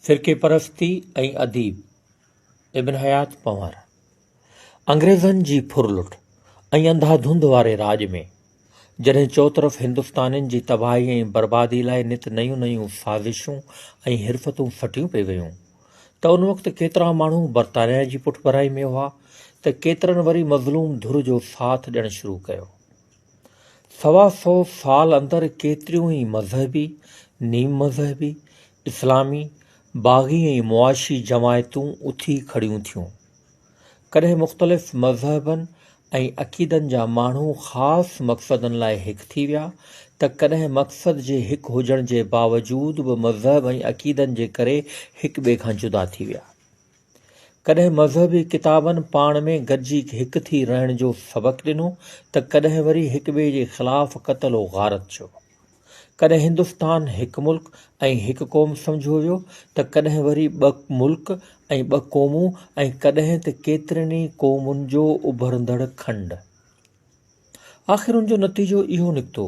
فرقي پرستي ۽ اديب، ابن حيات پنهور، انگريزن جي ڦرلٽ ۽ انڌاڌنڌ واري راڄ ۾، جڏهن چؤطرف هندستانين جي تباهي ۽ بربادي لاء نت نيون نيون سازشون ۽ حرفتون سٽيون پئي ويون ته ان وقت ڪيترا ماڻهو برطانيا جي پٺڀرائي ۾ هئا ته ڪيترن وري مظلوم ڌر جو ساٿ ڏيڻ شروع ڪيو. سوا سئو سال اندر ڪيتريون ئي مذهبي، نيم مذهبي، اسلامي، باغي ۽ معاشي جماعتون اٿي کڙيون ٿيون. ڪڏهن مختلف مذهبن ۽ عقيدن جا ماڻهو خاص مقصدن لاء هڪ ٿي ويا ته ڪڏهن مقصد جي هڪ هجڻ جي باوجود به مذهب ۽ عقيدن جي ڪري هڪ ٻئي کان جدا ٿي ويا. ڪڏهن مذهبي ڪتابن پاڻ ۾ گڏجي هڪ ٿي رهڻ جو سبق ڏنو ته ڪڏهن وري هڪٻئي جي خلاف قتل و غارت جو. ڪڏهن هندستان هڪ ملڪ ۽ هڪ قوم سمجهيو ويو ته ڪڏهن وري ٻه ملڪ ۽ ٻه قومون ۽ ڪڏهن ته ڪيترين ئي قومن جو اڀرندڙ کنڊ. آخر ان جو نتيجو اهو نڪتو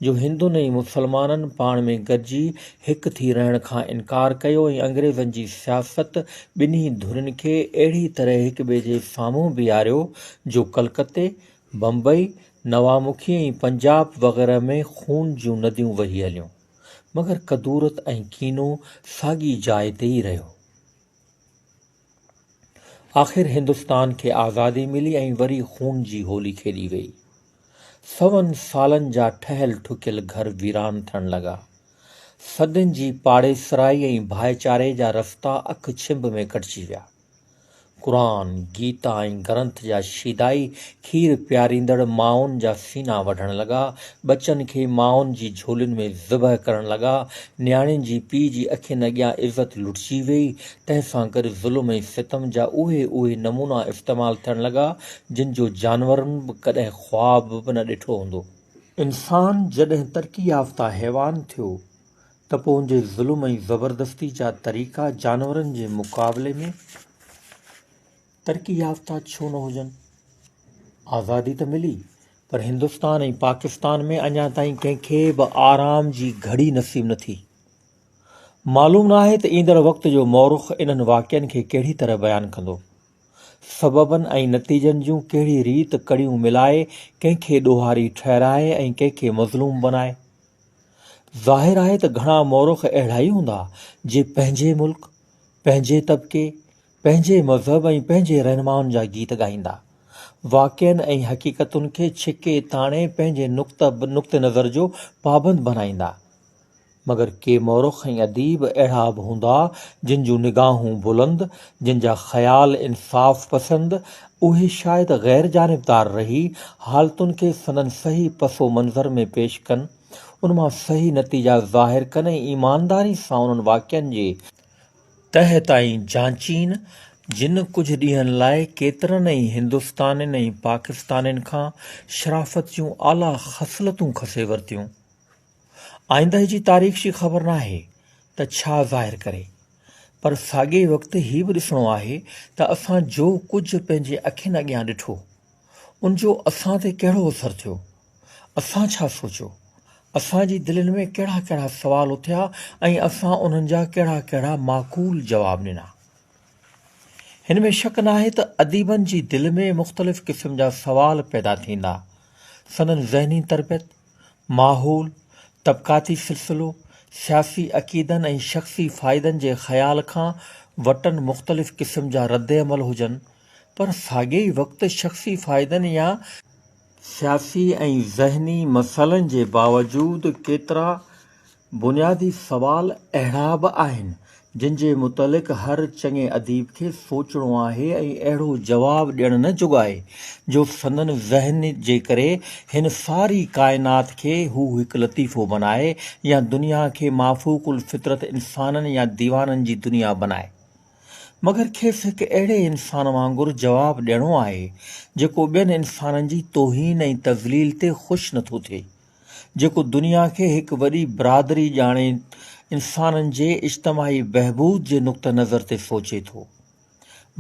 جو هندن ۽ مسلمانن پاڻ ۾ گڏجي هڪ ٿي رهڻ کان انڪار ڪيو ۽ انگريزن جي سياست ٻنهي ڌرين کي اهڙي طرح هڪ ٻئي جي سامهون بيهاريو جو ڪلڪتي، بمبئي، نوامکي ۽ پنجاب وغيره ۾ خون جون نديون وهي هليون. مگر ڪدورت ۽ ڪينو ساڳي جاء تي ئي رهيو. آخر هندستان کي آزادي ملي ۽ وري خون جي هولي کيڏي ويئي. سون سالن جا ٺهيل ٺڪيل گهر ويران ٿيڻ لڳا. صدين جي پاڙيسرائي ۽ ڀائيچاري جا رستا اک ڇنڀ ۾ ڪٽجي ويا. قرآن، گيتا ۽ گرنٿ جا شيدائي کير پياريندڙ مائن جا سينا وڍڻ لڳا، ٻچن کي مائن جي جهولين ۾ ذبح ڪرڻ لڳا، نياڻين جي پيء جي اکين اڳيان عزت لٽجي ويئي، تنهن سان گڏ ظلم ۽ ستم جا اهي اهي نمونا استعمال ٿيڻ لڳا، جن جو جانورن به ڪڏهن خواب به نه ڏٺو هوندو. انسان جڏهن ترقي يافته حيوان ٿيو ته پوء ان جي ظلم ۽ زبردستي جا طريقا جانورن جي مقابلي ۾ ترقي يافته ڇو نه هجن؟ آزادي ته ملي پر هندستان ۽ پاڪستان ۾ اڃا تائين ڪنهن کي به آرام جي گهڙي نصيب نه ٿي. معلوم ناهي ته ايندڙ وقت جو مورخ انهن واقعن کي ڪهڙي طرح بيان ڪندو. سببن ۽ نتيجن جون ڪهڙي ريت ڪڙيون ملائي ڪنهن کي ڏوهاري ٺهرائي ۽ ڪنهن کي مظلوم بنائي. ظاهر آهي ته گهڻا مورخ اهڙا ئي هوندا جي پنهنجي ملڪ، پنهنجي طبقي، پنهنجي مذهب ۽ پنهنجي رهنمائن جا گيت ڳائيندا. واقعن ۽ حقيقتن کي ڇڪي تاڻي پنهنجي نقطه نظر جو پابند بنائيندا. مگر ڪي مورخ ۽ اديب اهڙا به هوندا جن جون نگاهون بلند، جن جا خيال انصاف پسند، اهي شايد غير جانبدار رهي حالتن کي سندن صحيح پس و منظر ۾ پيش ڪن، ان مان صحيح نتيجا ظاهر ڪن ۽ ايمانداري سان انهن واقعن جي تهه تائين جانچين، جن ڪجهه ڏينهن لاء ڪيترن ئي هندستانين ۽ پاڪستانين کان شرافت جون اعليٰ خصلتون کسي ورتيون. آئنده جي تاريخ جي خبر ناهي ته ڇا ظاهر ڪري، پر ساڳئي وقت هي به ڏسڻو آهي ته اسان جو ڪجهه پنهنجي اکين اڳيان ڏٺو، ان جو اسان تي ڪهڙو اثر ٿيو؟ اسان ڇا سوچيو؟ اسان جي دلين ۾ ڪهڙا ڪهڙا سوال اٿيا ۽ اسان انهن جا ڪهڙا ڪهڙا معقول جواب ڏنا؟ هن ۾ شڪ ناهي ته اديبن جي دل ۾ مختلف قسم جا سوال پيدا ٿيندا. سندن ذهني تربيت، ماحول، طبقاتي سلسلو، سياسي عقيدن ۽ شخصي فائدن جي خيال کان وٽن مختلف قسم جا ردعمل هجن، پر ساڳئي ئي وقت شخصي فائدن يا سياسي ۽ ذهني مسئلن جي باوجود ڪيترا بنيادي سوال اهڙا به آهن، جن جي متعلق هر چڱي اديب کي سوچڻو آهي ۽ اهڙو جواب ڏيڻ نه جوڳائي، جو سندن ذهن جي ڪري هن ساري ڪائنات کي هو هڪ لطيفو بنائي يا دنيا کي مافوق الفطرت انسانن يا ديوانن جي دنيا بنائي. مگر کيس هڪ اهڙي انسان وانگر جواب ڏيڻو آهي، جيڪو ٻين انسانن جي توهين ۽ تذليل تي خوش نٿو ٿئي، جيڪو دنيا کي هڪ وڏي برادري ڄاڻي انسانن جي اجتماعي بهبود جي نقطه نظر تي سوچي ٿو.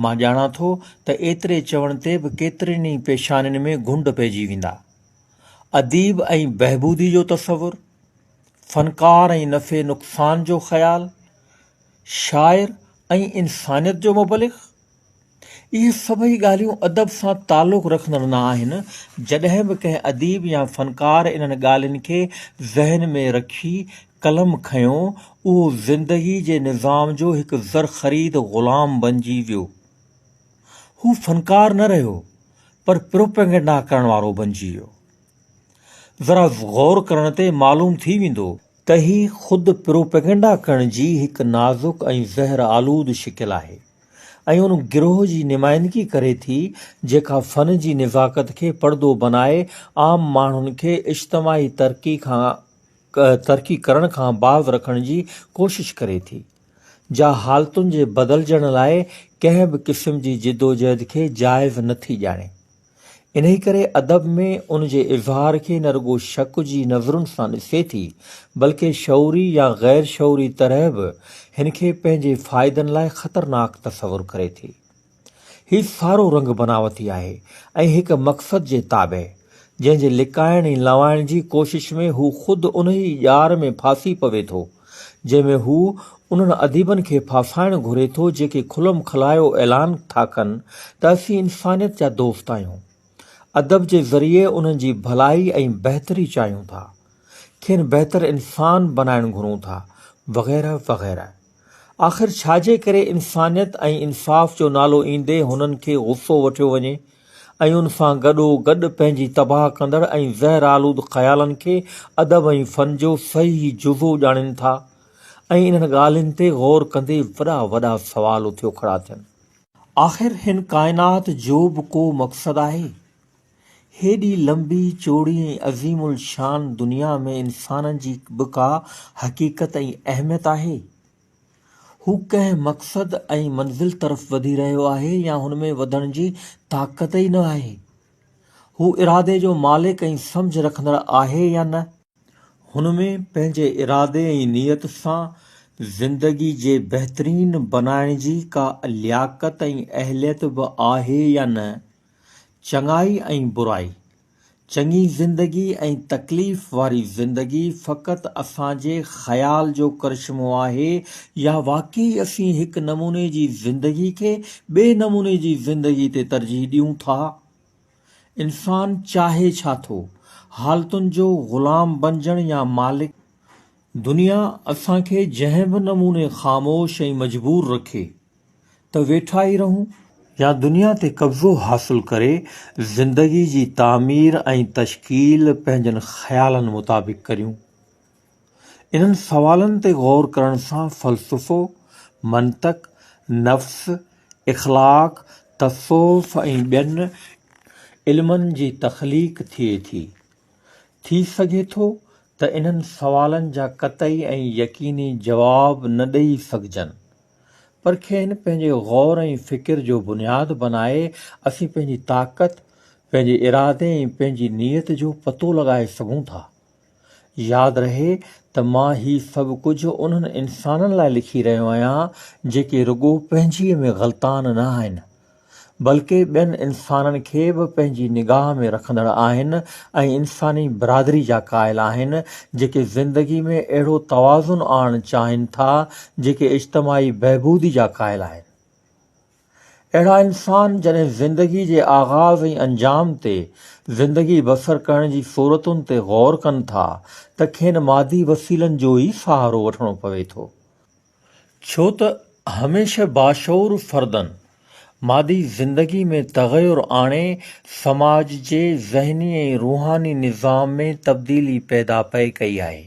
مان ڄاڻان ٿو ته ايتري چوڻ تي به ڪيترين ئي پيشانين ۾ گهنڊ پئجي ويندا. اديب ۽ بهبودي جو تصور، فنڪار ۽ نفعي نقصان جو خيال، شاعر ۽ انسانيت جو مبلغ؟ اهي سڀئي ڳالهيون ادب سان تعلق رکندڙ نه آهن. جڏهن به ڪنهن اديب يا فنڪار انهن ڳالهين کي ذهن ۾ رکي قلم کنيو، اهو زندگي جي نظام جو هڪ زرخريد غلام بنجي ويو. هو فنڪار نه رهيو، پر پروپيگنڊا ڪرڻ وارو بنجي ويو. ذرا غور ڪرڻ تي معلوم ٿي ويندو ته هي خود پروپيگنڊا ڪرڻ جي هڪ نازڪ ۽ زهر آلود شڪل آهي ۽ ان گروهه جي نمائندگي ڪري ٿي جيڪا فن جي نزاڪت کي پڙدو بنائي عام ماڻهن کي اجتماعي ترقي کان ترقي ڪرڻ کان باز رکڻ جي ڪوشش ڪري ٿي جا حالتن جي بدلجڻ لاء ڪنهن به قسم جي جدوجهد کي جائز نه ٿي ڄاڻي. انهيء ڪري ادب ۾ ان جي اظهار کي نه رڳو شڪ جي نظرن سان ڏسي ٿي، بلڪه شعوري يا غير شعوري طرح به هن کي پنهنجي فائدن لاء خطرناڪ تصور ڪري ٿي. هي سارو رنگ بناوتي آهي ۽ هڪ مقصد جي تابع، جنهن جي لڪائڻ ۽ لنوائڻ جي ڪوشش ۾ هو خود انهيء ڄار ۾ ڦاسي پوي ٿو، جنهن ۾ هو انهن اديبن کي ڦاسائڻ گهري ٿو جيڪي کلم کلايو اعلان ٿا ڪن ته اسين انسانيت جا دوست آهيون، ادب جي ذريعي انهن جي ڀلائي ۽ بهتري چاهيون ٿا، کين بهتر انسان بنائڻ گهرون ٿا، وغيره وغيره. آخر ڇاجي ڪري انسانيت ۽ انصاف جو نالو ايندي هنن کي غصو وٺيو وڃي؟ ۽ ان سان گڏو گڏ پنهنجي تباهه ڪندڙ ۽ زهر آلود خيالن کي ادب ۽ فن جو صحيح جزو ڄاڻين ٿا ۽ انهن ڳالهين تي غور ڪندي وڏا وڏا سوال اٿيو کڙا ٿين. آخر هن ڪائنات جو به ڪو مقصد آهي؟ هيڏي لنبي چوڙي ۽ عظيم الشان دنيا ۾ انسانن جي به ڪا حقيقت ۽ اهميت آهي؟ هو ڪنهن مقصد ۽ منزل طرف وڌي رهيو آهي يا هن ۾ وڌڻ جي طاقت ئي نه آهي؟ هو ارادي جو مالڪ ۽ سمجهه رکندڙ آهي يا نه؟ هن ۾ پنهنجي ارادي ۽ نيت سان زندگي جي بهترين بنائڻ جي ڪا لياقت ۽ اهليت به آهي يا نه؟ چڱائي ۽ برائي، چڱي زندگي ۽ تڪليف واري زندگي فقط اسان جي خيال جو ڪرشمو آهي يا واقعي اسين هڪ نموني جي زندگي کي ٻئي نموني جي زندگي تي ترجيح ڏيون ٿا؟ انسان چاهي ڇا ٿو؟ حالتن جو غلام بنجڻ يا مالڪ؟ دنيا اسان کي جنهن به نموني خاموش ۽ مجبور رکي، ته ويٺا ئي رهون؟ يا دنيا تي قبضو حاصل ڪري زندگي جي تعمير ۽ تشڪيل پنهنجن خيالن مطابق ڪريون؟ انهن سوالن تي غور ڪرڻ سان فلسفو، منطق، نفس، اخلاق، تصوف ۽ ٻين علمن جي تخليق ٿئي ٿي. ٿي سگهي ٿو ته انهن سوالن جا قطعي ۽ يقيني جواب نه ڏئي سگهجن. پر کين پنهنجي غور ۽ فڪر جو بنياد بنائي اسين پنهنجي طاقت، پنهنجي ارادي ۽ پنهنجي نيت جو پتو لڳائي سگهون ٿا. ياد رهي ته مان هي سڀ ڪجهه انهن انسانن لاء لکي رهيو آهيان جيڪي رڳو پنهنجيء ۾ غلطان نه آهن. بلڪه ٻين انسانن کي به پنهنجي نگاهه ۾ رکندڙ آهن ۽ انساني برادري جا قائل آهن، جيڪي زندگي ۾ اهڙو توازن آڻڻ چاهين ٿا، جيڪي اجتماعي بهبودي جا قائل آهن. اهڙا انسان جڏهن زندگي جي آغاز ۽ انجام تي، زندگي بسر ڪرڻ جي صورتن تي غور ڪن ٿا ته کين مادي وسيلن جو ئي سهارو وٺڻو پوي ٿو. ڇو ته هميشه باشعور فردن مادي زندگي ۾ تغير آڻي سماج جي ذهني ۽ روحاني نظام ۾ تبديلي پيدا پئي ڪئي آهي.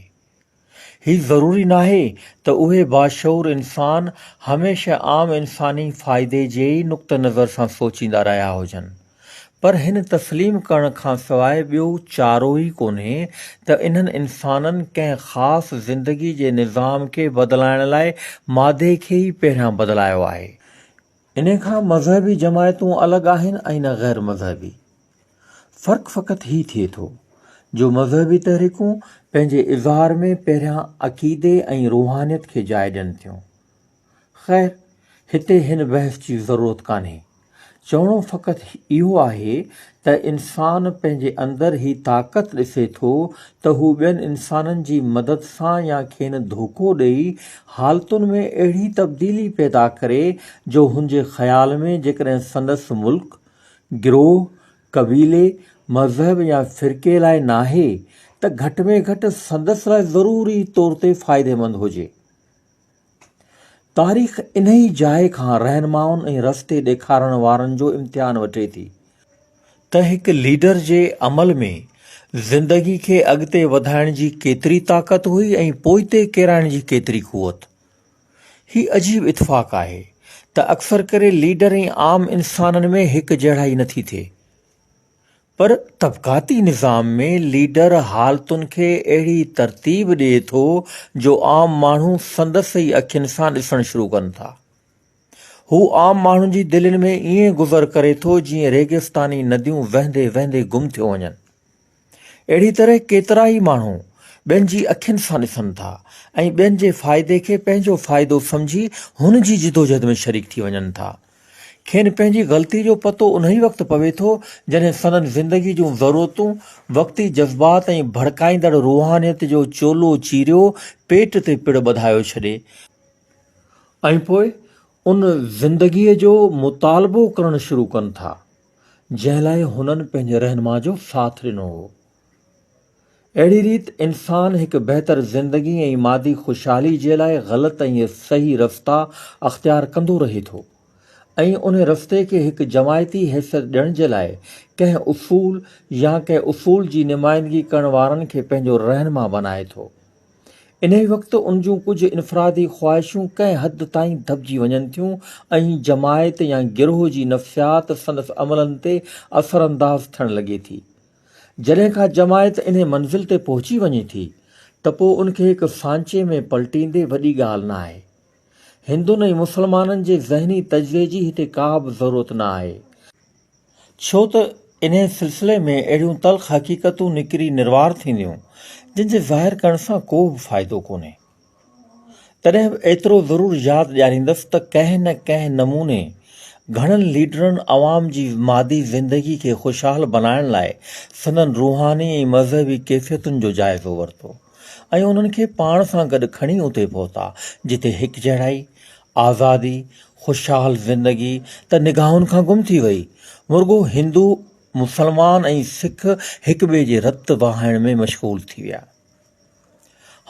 هي ضروري ناهي ته اهي باشعور انسان هميشه عام انساني فائدي جي ئي نقطه نظر سان سوچيندا رهيا هجن. پر هن تسليم ڪرڻ کان سواء ٻيو چارو ئي ڪونهي ته انهن انسانن ڪنهن خاص زندگي جي نظام کي بدلائڻ لاء مادي کي ئي پهريان بدلايو آهي. انهي کان مذهبي جماعتون الڳ آهن ۽ نه غير مذهبي. فرق فقط هي ٿئي ٿو جو مذهبي تحريڪون پنهنجي اظهار ۾ پهريان عقيدي ۽ روحانيت کي جاء ڏين ٿيون. خير، هتي هن بحث جي ضرورت ڪانهي. چوڻو فقط اهو آهي ته انسان پنهنجي اندر هي طاقت ڏسي ٿو ته هو ٻين انسانن جي مدد سان يا کين ڌوڪو ڏئي حالتن ۾ اهڙي تبديلي پيدا ڪري جو هن جي خيال ۾ جيڪڏهن سندس ملڪ، گروهه، قبيلي، مذهب يا فرقي لاء ناهي ته گهٽ ۾ گهٽ سندس لاء ضروري طور تي فائديمند هجي. تاريخ انهيء جاء کان رهنمائن ۽ رستي ڏيکارڻ وارن جو امتحان وٺي ٿي. ته هڪ ليڊر جي عمل ۾ زندگي کي اڳتي وڌائڻ جي ڪيتري طاقت هئي ۽ پوئتي ڪيرائڻ جي ڪيتري قوت. هي عجيب اتفاق آهي ته اڪثر ڪري ليڊر ۽ عام انسانن ۾ هڪ جهڙائي نٿي ٿئي. پر طبقاتي نظام ۾ ليڊر حالتن کي اهڙي ترتيب ڏئي ٿو جو عام ماڻهو سندس ئي اکين سان ڏسڻ شروع ڪن ٿا. هو عام ماڻهن جي دلين ۾ ائين گذر ڪري ٿو جيئن ريگستاني نديون وهندي وهندي گم ٿيو وڃن. اهڙي طرح ڪيترائي ماڻهو ٻين جي اکين سان ڏسن ٿا ۽ ٻين جي فائدي کي پنهنجو فائدو سمجهي هن جي جدوجهد ۾ شريڪ ٿي وڃن ٿا. کين پنهنجي غلطي جو پتو انهي وقت پوي ٿو جڏهن سندن زندگي جون ضرورتون وقتي جذبات ۽ ڀڙڪائيندڙ روحانيت جو چولو چيريو پيٽ تي پڙ ٻڌايو ڇڏي ۽ پوء ان زندگي جو مطالبو ڪرڻ شروع ڪن ٿا جنهن لاء هنن پنهنجي رهنما جو ساٿ ڏنو هو. اهڙي ريت انسان هڪ بهتر زندگي ۽ مادي خوشحالي جي لاء غلط ۽ صحيح رستا اختيار ڪندو رهي ٿو ۽ ان رستي کي هڪ جماعتي حيثيت ڏيڻ جي لاء ڪنهن اصول يا ڪنهن اصول جي نمائندگي ڪرڻ وارن کي پنهنجو رهنما بنائي ٿو. انهي وقت ان جون ڪجهه انفرادي خواهشون ڪنهن حد تائين ڌٻجي وڃن ٿيون ۽ جماعت يا گروهه جي نفسيات سندس عملن تي اثرانداز ٿيڻ لڳي ٿي. جڏهن ڪا جماعت انهي منزل تي پهچي وڃي ٿي ته پوء ان کي هڪ سانچي ۾ پلٽيندي وڏي ڳالهه نه آهي. هندن ۽ مسلمانن جي ذهني تجزيي جي هتي ڪا به ضرورت نه آهي، ڇو ته انهي سلسلي ۾ اهڙيون تلخ حقيقتون نڪري نروار ٿينديون، جن جي ظاهر ڪرڻ سان ڪو به فائدو ڪونهي. تڏهن به ايترو ضرور ياد ڏياريندس ته ڪنهن نه ڪنهن نموني گهڻن ليڊرن عوام جي مادي زندگي کي خوشحال بنائڻ لاء سندن روحاني ۽ مذهبي ڪيفيتن جو جائزو ورتو ۽ انهن کي پاڻ سان گڏ کڻي اتي پهتا جتي هڪجهڙائي، آزادي، خوشحال زندگي ته نگاهن کان گم ٿي وئي، مرڳو هندو، مسلمان ۽ سک هڪٻئي جي رت وهائڻ ۾ مشغول ٿي ويا.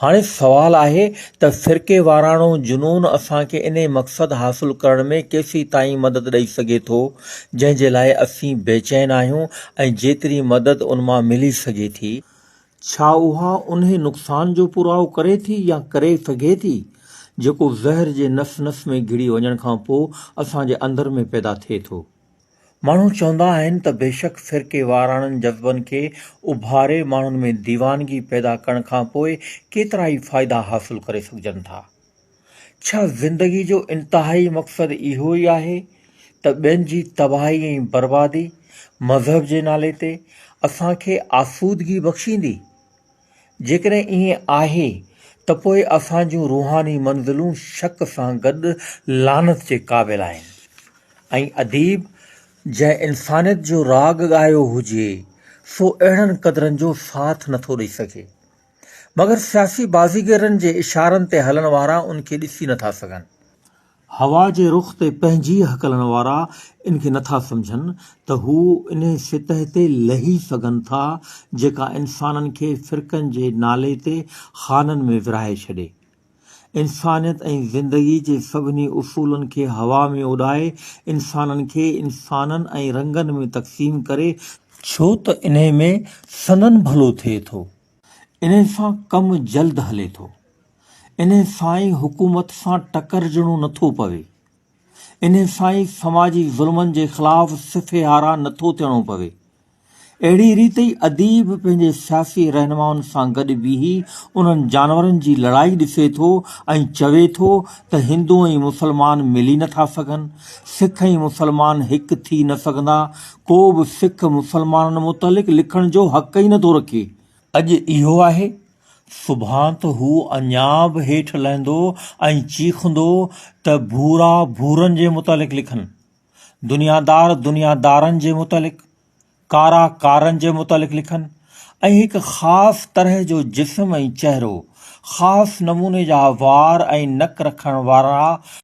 هاڻي سوال آهي ته فرقيواراڻو جنون اسان کي انهي مقصد حاصل ڪرڻ ۾ ڪيسيتائين مدد ڏئي سگهي ٿو، جنهن جي لاء اسين بيچين آهيون ۽ جيتري مدد ان مان ملي سگهي ٿي، ڇا اها انهي نقصان جو پورائو ڪري ٿي يا ڪري سگهي ٿي، جيڪو زهر جي نس نس ۾ گهڙي وڃڻ کان پوء اسان جي اندر ۾ پيدا ٿئي ٿو؟ ماڻهو چوندا آهن ته بيشڪ فرقيواراڻن جذبن کي اڀاري ماڻهن ۾ ديوانگي پيدا ڪرڻ کانپوء ڪيترائي فائدا حاصل ڪري سگهجن ٿا. ڇا زندگي جو انتهائي مقصد اهو ئي آهي ته ٻين جي تباهي ۽ بربادي، مذهب جي نالي تي، اسان کي آسودگي بخشيندي؟ جيڪڏهن ائين آهي ته پوء اسان جون روحاني منزلون شڪ سان گڏ لعنت جي قابل آهن ۽ اديب جنهن انسانيت جو راڳ ڳايو هجي سو اهڙن قدرن جو ساٿ نٿو ڏئي سگهي. مگر سياسي بازيگرن جي اشارن تي هلڻ وارا ان کي ڏسي نٿا سگهن. هوا جي رخ تي پنهنجي هڪلڻ وارا ان کي نٿا سمجهن ته هو انهي سطح تي لهي سگهن ٿا جيڪا انسانن کي فرقن جي نالي تي خانن ۾ ورهائي ڇڏي. انسانيت ۽ زندگي جي سڀني اصولن کي هوا ۾ اڏائي انسانن کي انسانن ۽ رنگن ۾ تقسيم ڪري، ڇو ته انهي ۾ سندن ڀلو ٿئي ٿو. انهي سان ڪم جلد هلي ٿو. انهي سان ئي حڪومت سان ٽڪرجڻو نٿو پوي. انهي سان ئي سماجي ظلمن جي خلاف صفي آرا نٿو ٿيڻو پوي. اهڙي ريت ئي اديب پنهنجي سياسي رهنمائن سان گڏ بيهي انهن جانورن جي لڙائي ڏسي ٿو ۽ چوي ٿو ته هندو ۽ مسلمان ملي نٿا سگهن، سک ۽ مسلمان هڪ ٿي نه سگهندا، ڪو به سک مسلمانن متعلق لکڻ جو حق ئي نٿو رکي. اڄ اهو آهي، سڀان ته هو اڃا به هيٺ لهندو ۽ چيخندو ته ڀورا ڀورن جي متعلق لکن. دنيادار دنيادارن جي متعلق، ڪارا ڪارن جي متعلق لکن ۽ هڪ خاص طرح جو جسم ۽ چهرو، خاص نموني جا وار ۽ نڪ رکڻ وارا.